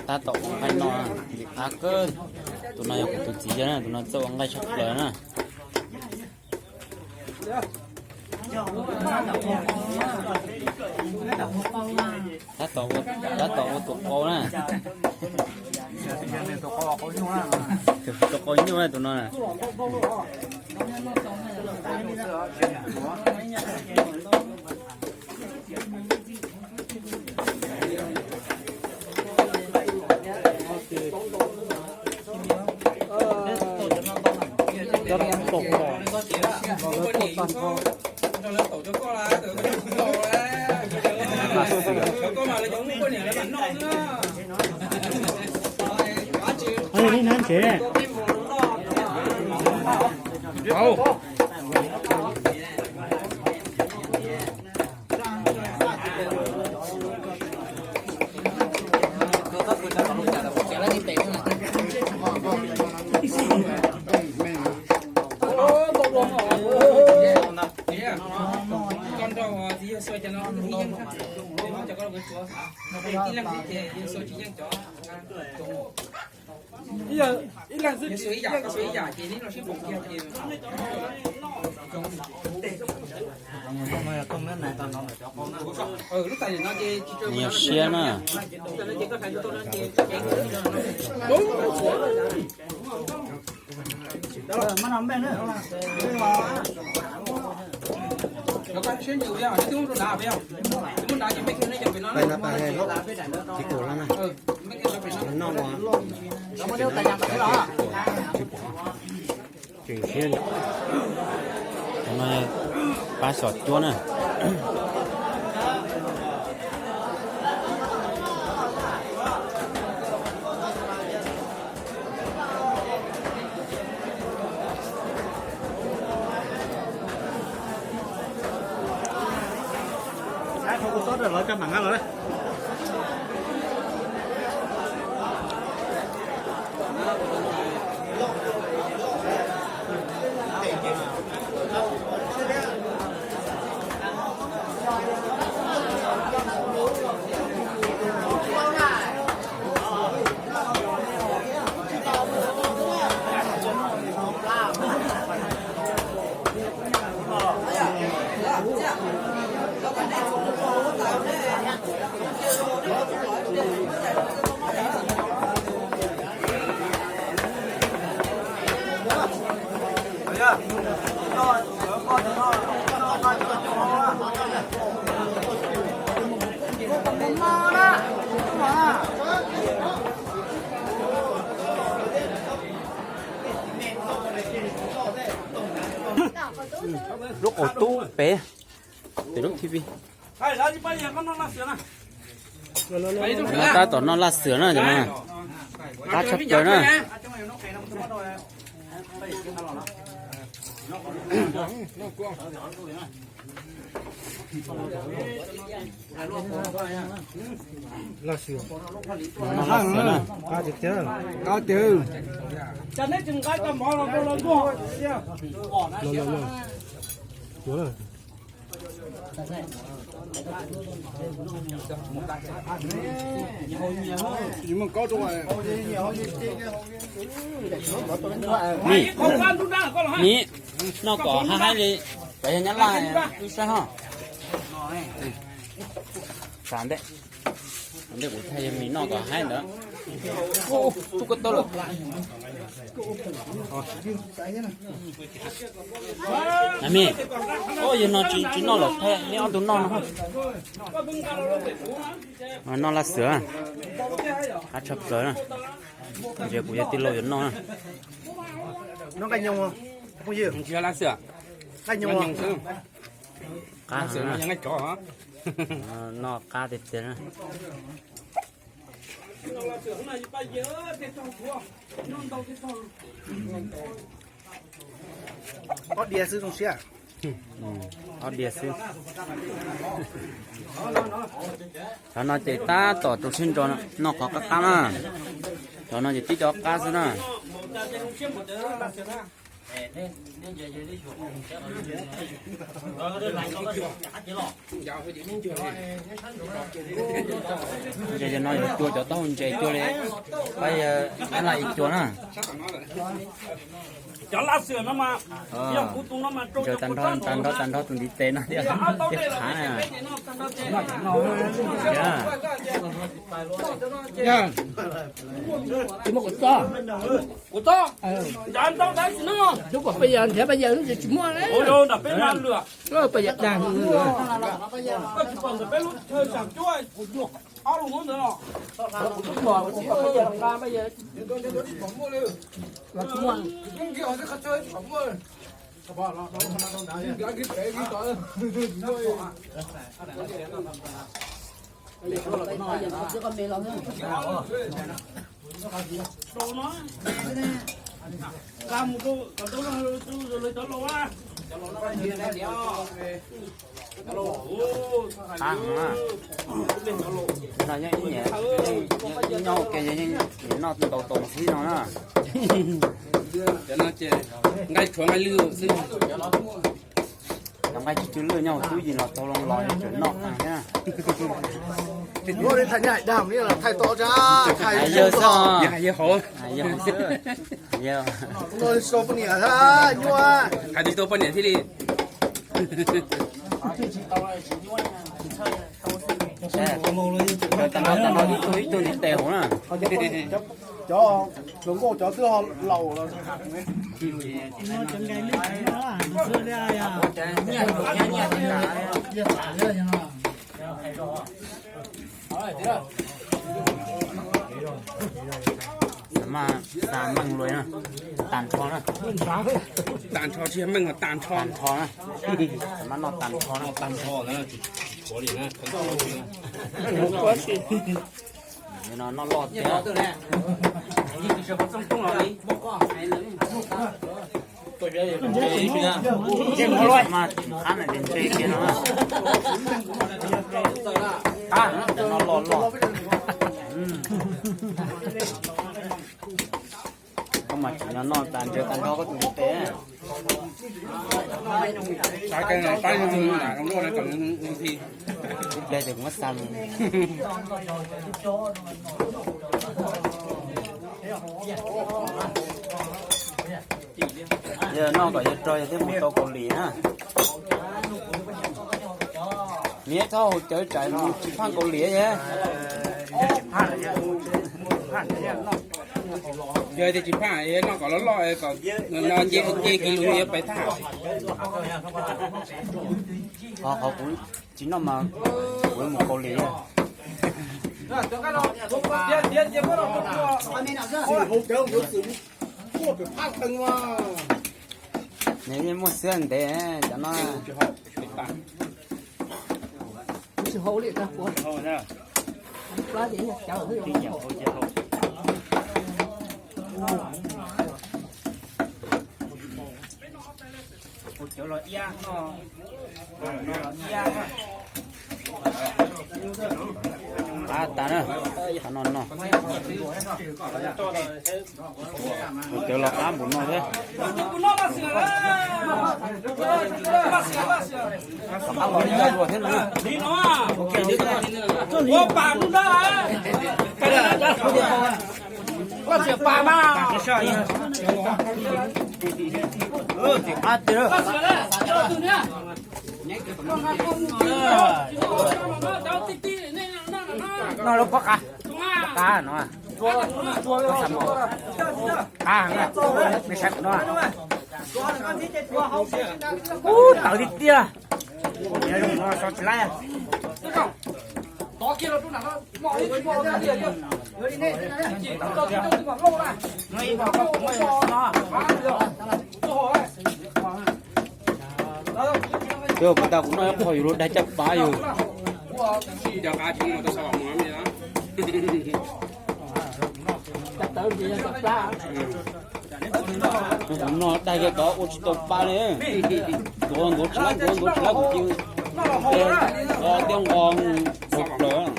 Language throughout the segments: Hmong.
Tab tom ua nqaij no, ntxim qab kawg. Tus no yog kuv tus txiv yawg na, tus no txawj ua nqaij tshaj plaws na. Tab tom ua, tab tom ua tus qau na. Tus qau nyuj na tus no na. Cov no tau kom los lawv tuaj tag nrho. Ov, li no ntsev. Nws yog siab na. Pais no pais he, tsis pom lawm na. Noj ua tseem siab. Qhov no pab xyom cuab na. Lub qaum tub pem, pem lub T V. Tab tom noj laj xwm na, cov no qab tshaj plaws na. Laj xwm, qab tiag tiag. Miv, miv, noj kom haib haib li, cov yog nyab laj ib sab ho. Tsam ntej, ntej kuv thaij yog miv noj kom haib ntawd. Tub koj tau lawm. Miv, yog no tsis noj lawm, thaij neb ob tug noj no. Noj laj xwm, qab tshaj plaws na. Ntsia kuv yog tij laug yuav noj na. Noj nqaij nyoos, phooj ywg. Nqaij nyoos. Qab, noj qab tiag tiag na. Ob diav xwb zoo siab. Ob diav xwb. Cov no ces tab tom rau siab ntso, noj qhov qab qab na. Cov no ces tib co qab xwb na. Ntses no yuav cua cov taub hau ntses cua li, pab yawg Ab Laj ib cua na. Cov lab xwm no mas, yog kuv tus no mas rau cov tag nrho tag nrho tag nrho tus ntiv tes no thiab, thiab qhav na. Tsis muaj kuv txob. Kuv txob. Ncav ntau tab sis no. Lub kom peb yawg nrhiav peb yawg tsis muaj li. Ua nram peb na lwm. Peb yawg dag. Koj tsis pom ntawm peb lub chaw tsam cuab ob lub ntawd los. Qab heev na. No nyob ib nyuag, nyob ua ke yeej noj tau tau ntxhib no na. Cov no ces nqaij tshuav nqaij lwj xwb. Cov nqaij tsw tsw lwj nyob hauv tub yim los tau los los tseem noj thiab. Hais yawg xwb, hais yawg hauv. Yawg, sau poj niam nyuaj. Hais tsis tau poj niam thiaj li. Tag nrho tag nrho ib tug ib tug ntiv tes hauv na. Cov hluas nkauj cov twb laus los. Mas xa meej lua na, tag nrho na. Tag nrho tsis yog meej, tag nrho. Tag nrho na. Mas noj tag nrho na. Tag nrho na. No noj loj tiag. Mas qab na ces ntse kiag no. Qab no loj loj. Koj mas tsis nyob noj tas ntses tag nrho koj tus ntiv tes. Ib pliag ces kuv muab xa mus. Yog noj kom yog rog yog thiaj mus tau Kaus Lim na. Niam txhob haus cawv tsam mus tsis phaj Kaus Lim. Yog tias tsis phaj noj kom loj loj kom nce nce kis lus yuav pais thaj. Qhov kuv tsis noj mas kuv mus Kaus Lim. Nws yeej muaj xwab ntev cov no. Ua cawv los iab no, ua cawv los iab no. Qab tas na, qab no no. Ua cawv los qab npaum no thiab. Qab los ib dua thiab na. Qab tiag. No lub pob qa, qa no. Qa, me saib kuv no. Ub, tawv tiag tiag. Zoo no so tsis laib. Yog kuv tas kuv noj ib qho yus luag dag caj pab yus. Kuv noj dag kiag tod ua tsis tau pab li. Ntuav ntuav tsis laib, ntuav ntuav tsis laib kuv cia li nqo tiab nqo mus plaws.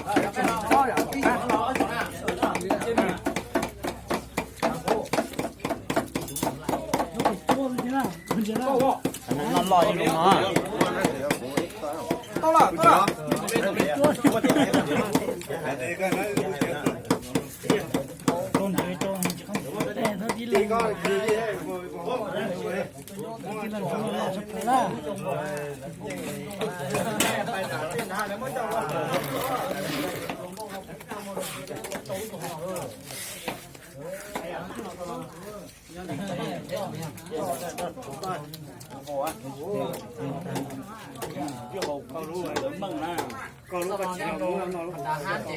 Koj lub, koj tsis